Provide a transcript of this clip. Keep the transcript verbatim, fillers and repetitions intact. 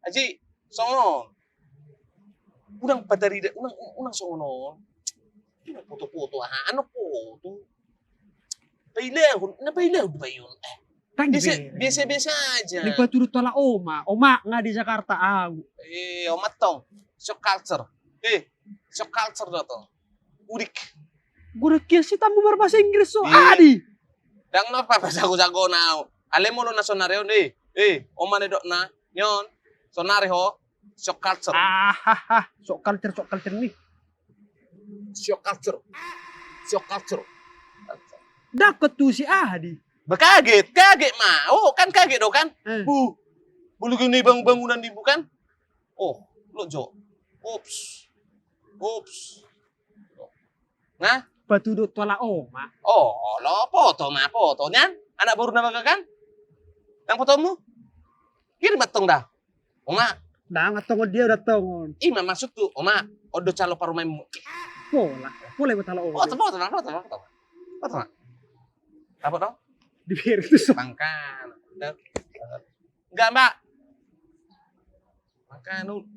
Aji, songon on. Unang patarida, unang, unang songon on. Unang foto-foto, aha, anu foto. Pailehon, na pailehon do bayon. Eh, kan biasa, biasa-biasa aja. Di patudu tolak oma, oma nga di Jakarta au. Eh, oma tong. Shock culture. Eh, shock culture do tong. Udik. Guna kian si tambu marbahasa Inggris so. Iya. Adi. Dang na papasago-sago nau. Ale molo na sonari on, eh. Eh, oma ne dok na. Nyon. Sonari ho. Shock culture. Ah, ha, ha. Shock culture, shock culture ni. Shock culture. Shock culture. Dakot tu si Adi. Ba kaget, kaget ma. Oh, kan kaget do kan? Eh. Bu. Bulu gini bangun-bangunan di bukan? Oh, lo jo. Ups. Ups. Nah? Patudu tolak oma. Oh, lo foto ma, foto. Nyan? Anak baru na baga kan? Nang fotomu? Kirim ma tong da. Oma. Dang, tongon dia udah tongon. Ima maksudku, oma. Odo calo parumaenmu. Pola, pola iba talo oma. Foto, foto, foto, foto. Foto ma. Apa tong? Di biar itu so. Bangkan. Enggak, Mbak. Makanya lu